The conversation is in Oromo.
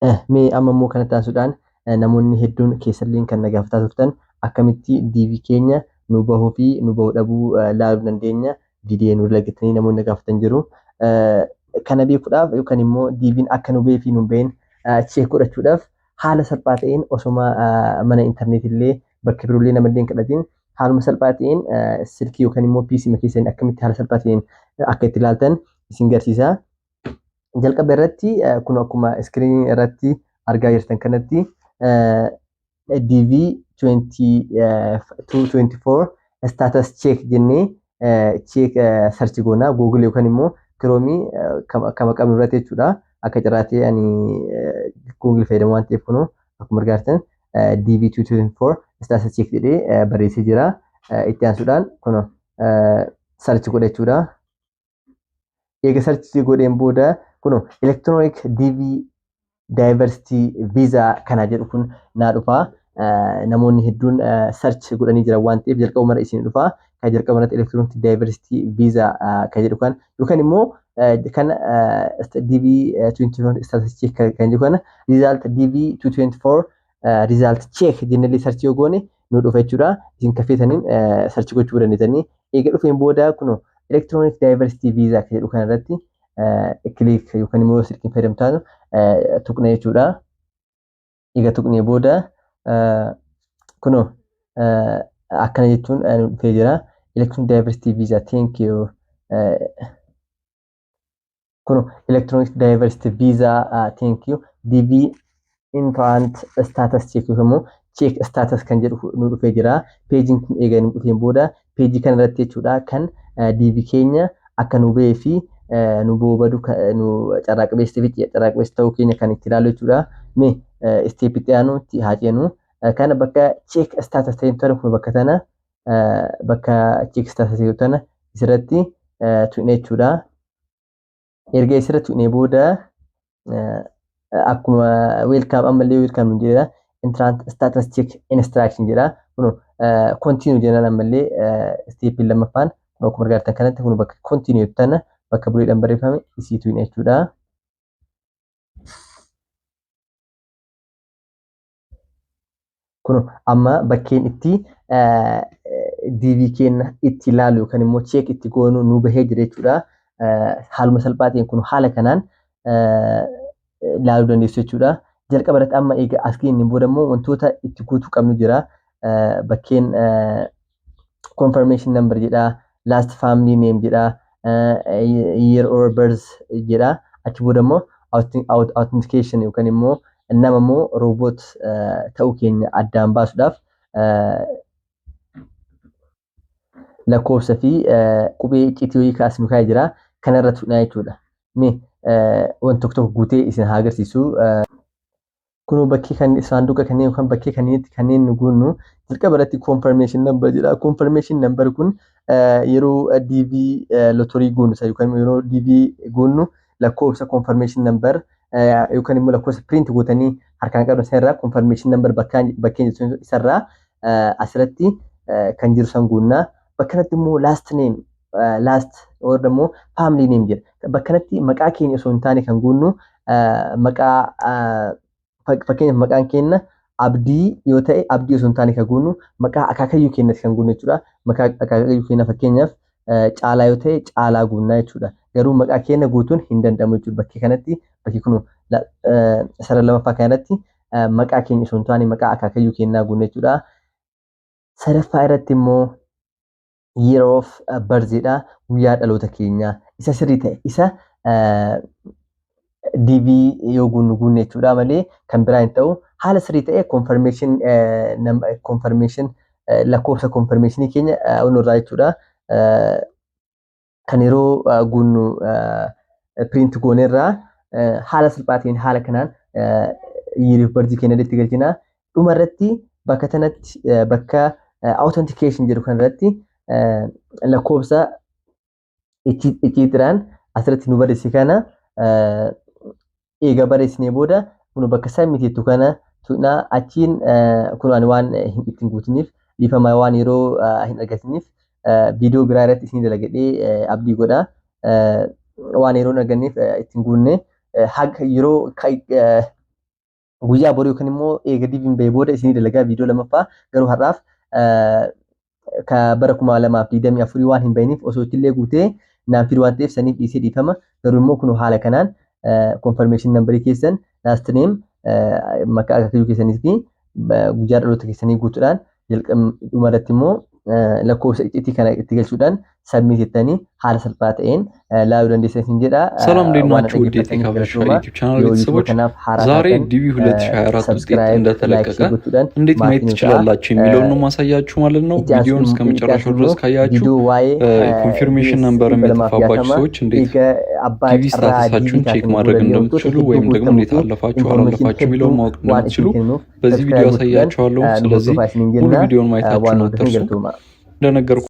Mee amma immoo kanatti aansuudhaan namoonni hedduun keessallee kan na gaafataa turtan akkamitti DV keenya nu bahuu fi nu bahuu dhabuu laaluu dandeenya, viidiyoo nu dalagattanii namoonni na gaafatan jiru. Kana beekuudhaaf yookaan immoo DV'n akka nu bahee fi nu hin bahin check godhachuudhaaf haala salphaa ta'een osoma mana intarneetii illee bakka biroollee namallee hin kadhatin haaluma salphaa ta'een silkii yookaan immoo PC keessan akkamitti haala salphaa ta'een akka itti ilaaltan isin garsiisa. Jalqaba irratti kun akkuma iskiriinii irratti argaa jirtan kanatti DV 224 status check jennee check search goona Google yookaan immoo Chrome kama qabnu irratti jechuudha. Akka carraatee ani Google fayyadamu waan ta'eef kunuu akkuma argaa jirtan DV 224 status check jedhee barreessee jira. Itti aansuudhaan kun search godha jechuudha. Eega search godheen booda kun electronic DV diversity visa kana jedhu kun naa dhufa. Namoonni hedduun search godhanii jiran waan ta'eef jalqabuma irra isin dhufa. Kan jalqaba irratti electronic diversity visa kan jedhu kan yookaan immoo kana DV 24 status check kan jedhu kana result DV 224 result check jennellee search yoo goone nu dhufa jechuudha. Isin kafeetaniin search gochuu dandeessanii. Eega dhufeen booda kun electronic diversity visa kan jedhu kana irratti click yookaan immoo silkiin fayyadamtaan tuqna jechuudha. Eega tuqnee booda kunoo akkana jechuun nu dhufee jira. Electronic diversity visa, thank you. Kunoo electronic diversity visa, thank you, DV entrant status check yookaan immoo check status kan jedhu nu dhufee jira. Peejiin kun eega nu dhufeen booda peejii kana irratti jechuudha kan DV keenya akka nu bahee fi nu bahuu badu, nu carraa qabeessa fi carraa qabeessa ta'uu keenya kan itti ilaallu jechuudha. Mee step itti aanutti haa ceenu. Kana bakka check status ta'e tana kun bakka tana bakka check status ta'e tana isirratti tuqne jechuudha. Erga isirratti tuqnee booda akkuma welcome ammallee welcome nu jedha. Entrant status check instruction jedha. Kun continue jennaan ammallee step lammaffaan kun akkuma argaa kanatti kun bakka continue tana bakka buleedhaan barreeffame isii tuqne jechuudha. Kun amma bakkeen itti DV keenya itti ilaalu yookaan immoo check itti goonu nu bahee jira jechuudha. Haaluma salphaa ta'een kun haala kanaan ilaaluu dandeessu jechuudha. Jalqaba irratti amma egaa as geenye booda immoo wantoota itti guutuu qabnu jira. Bakkeen confirmation number jedha, last family name jedha, year or birth jedha. Achi booda immoo authentication yookaan immoo nama immoo robot ta'uu keenya addaan baasuudhaaf lakkoofsa fi qubee icciitii wayii kaas nu kaa'ee jira. Kanarra tuqnaa jechuudha. Mee wanti tokko tokko guutee isin haa agarsiisu. Kun bakkee kan saanduqa kanneen yookaan bakkee kanneenitti kanneen nu guunnu jalqaba irratti confirmation number jedha. Confirmation number kun yeroo DV lottery guunnu yookaan yeroo DV guunnu lakkoofsa confirmation number yookaan immoo lakkoofsa print gootanii harkaan qabdan sanarraa confirmation number bakkeen jirtu isarraa asirratti kan jiru san guunnaa. Bakka kanatti immoo last name, last or immoo family name jedha. Bakka kanatti maqaa keenya osoo hin taane kan guunnu maqaa, fakkeenyaaf maqaan keenya Abdii yoo ta'e, Abdii osoo hin taane kan guunnu maqaa akaakayyuu keenyatti kan guunnu jechuudha. Maqaa akaakayyuu keenya fakkeenyaaf Caalaa yoo ta'e Caalaa guunnaa jechuudha. Garuu maqaa keenya guutuun hin danda'amu jechuudha. Bakkee kanatti bakki kun sarara lammaffaa kanarratti maqaa keenya osoo hin taane maqaa akaakayyuu keenyaa guunna jechuudha. Sadaffaa irratti immoo year of birth dha. Guyyaa dhaloota keenyaa isa sirrii ta'e isa DV yoo guunnu guunne jechuudha malee kan biraa hin ta'u. Haala sirrii ta'e confirmation lakkoofsa confirmationii keenya nurraa jechuudha. Kan yeroo guunnu print goonerraa haala salphaatiin haala kanaan year of birth keenya itti galchina. Dhuma irratti bakka kanatti bakka authentication jedhu kanarratti lakkoofsa icciitiidhaan asirratti nu barreesse kana eega barreessinee booda kun bakka submit jettu kana tuqnaa. Achiin kun ani waan ittiin guutiniif dhiifama, waan yeroo hin argatiniif viidiyoo biraa irratti isin dalagadhee abdii godha. Waan yeroo hin arganneef ittiin guunne haga yeroo Guyyaa boruu yookaan immoo eega DV'n bahee booda isinii dalagaa viidiyoo lammaffaa. Garuu har'aaf ka bara 2024 waan hin bahiniif osoo ittillee guutee naan fidu waan ta'eef saniif dhiisee, dhiifama. Garuu immoo kun haala kanaan confirmation numberii keessan, last name, maqaa akaakayyuu keessanii fi guyyaa dhaloota keessanii guutuudhaan, jalqaba irratti immoo lakkoofsa icciitii kana itti galchuudhaan submit jettanii haala salphaa ta'een laaluu dandeessan isin jedha። ሰላም እንዴት ናችሁ? ውድ የቴክ ሀበሻ ዩቲዩብ ቻናል ቤተሰቦች፣ ዛሬ ዲቪ 2024 ውጤት እንደተለቀቀ እንዴት ማየት ትችላላችሁ የሚለውን ነው ማሳያችሁ ማለት ነው። ቪዲዮውን እስከ መጨረሻው ድረስ ካያችሁ confirmation number የጠፋባችሁ ሰዎች እንዴት ዲቪ status ኣችሁን check ማድረግ እንደምትችሉ ወይም ደግሞ እንዴት አለፋችሁ አላለፋችሁ የሚለውን ማወቅ እንደምትችሉ በዚህ ቪዲዮ አሳያችኋለሁ። ስለዚህ ሙሉ ቪዲዮን ማየታችሁን አትርሱ። እንደነገርኩ